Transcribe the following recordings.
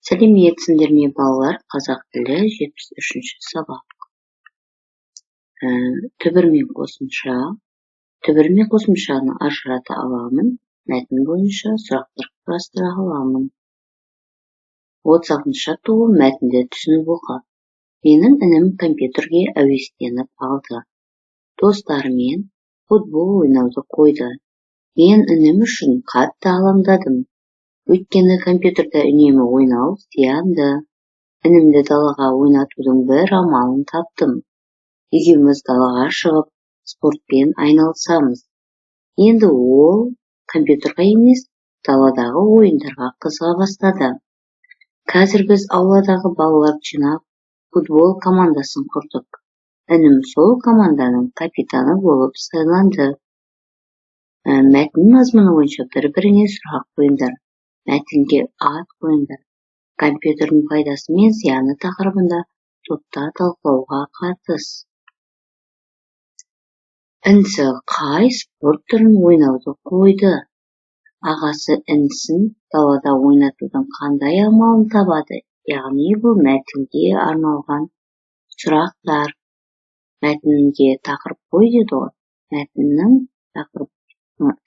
Сәлеметсіңдер ме, балалар? Қазақ тілі 73-ші сабақ. Түбір мен қосымша. Түбір мен қосымшаны ажырата аламын. Мәтін бойынша сұрақтар құрастыра аламын. 36-шы жаттығу. Мәтінді түсініп оқы. Менің інім компьютерге әуестеніп алды. Достарымен футбол ойнауды қойды. Мен інім үшін қатты алаңдадым. Өйткені компьютерде үнемі ойнау зиянды. Інімді далаға ойнатудың бір амалын таптым. Екеуміз далаға шығып, спортпен айналысамыз. Енді ол компьютерға емес, даладағы ойындарға қызыға бастады. Қазір біз ауладағы балаларды жинап, футбол командасын құрдық. Інім сол команданың капитаны болып сайланды. Мәтін мазмұны бойынша бір-біріңе сұрақ қойыңдар. Мәтінге ат қойыңдар. Компьютердің пайдасы мен зияны тақырыбында топта талқылауға қатыс. Інісі қай спорт түрін ойнауды қойды? Ағасы інісін далада ойнатудың қандай амалын табады? Яғни бұл мәтінге арналған сұрақтар. Мәтінге тақырып қой деді ғой. Мәтіннің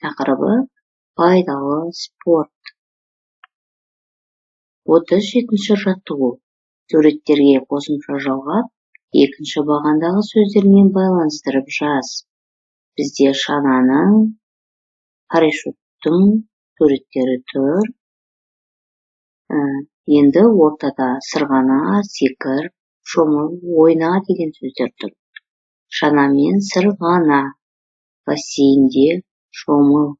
тақырыбы пайдалы спорт. 37-ші жаттығу. Суреттерге қосымша жалғап, екінші бағандағы сөздермен байланыстырып жаз. Бізде шананың, парашюттің суреттері тұр. Енді ортада сырғана, секір, шомыл, ойна деген сөздер тұр. Шанамен сырғана, бассейнде шомыл,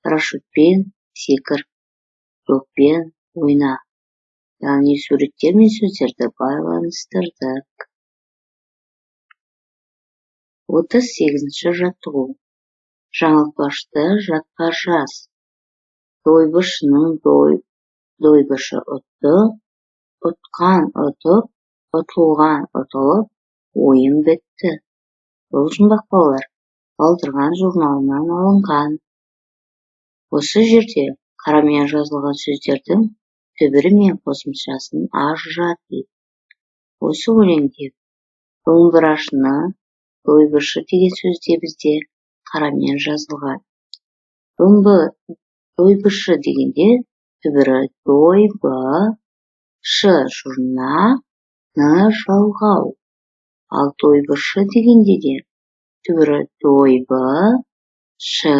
парашютпен секір, доппен ойна. Яғни суреттер мен сөздерді байланыстырдық. 38-ші жаттығу. Жаңылтпашты жатқа жаз. Дойбышының дойбышы ұтты, ұтқан ұтып, ұтылған ұтылып, ойын бітті. Бұл жұмбақ, балалар, Балдырған журналынан алынған. Осы жерде қарамен жазылған сөздердің түбірі мен қосымшасын ажырат дейді. Осы өлеңде домбырашыны, дойбышы деген сөзде бізде қарамен жазылған. Дойбышы дегенде түбірі дойбы, ш жұрнақ, н жалғау. Ал дойбышы дегенде де түбірі дойбы, ш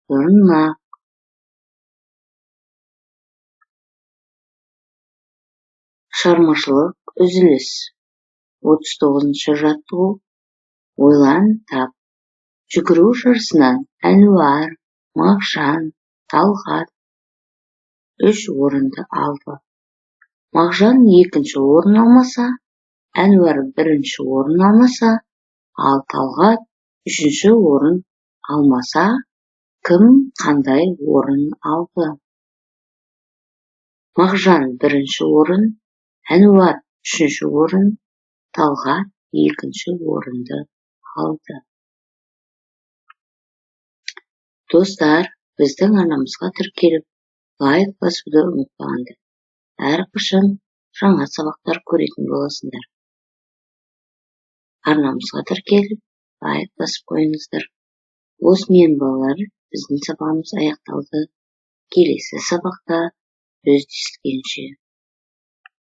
жұрнақ. Шығармашылық үзіліс. 39-шы жаттығу. Ойлан тап. Жүгіру жарысынан Әнуар, Мағжан, Талғат 3 орынды алды. Мағжан 2-ші орын алмаса, Әнуар 1-ші орын алмаса, ал Талғат 3-ші орын алмаса, кім қандай орын алды? Мағжан 1-ші орын, Әнуар 3-ші орын, Талғат 2-ші орынды алды. Достар, біздің арнамызға тіркеліп, лайк басуды ұмытпаңдар. Әрқашан жаңа сабақтар көретін боласыңдар. Арнамызға тіркеліп, лайк басып қойыңыздар. Осымен, балалар, біздің сабағымыз аяқталды. Келесі сабақта жүздескенше.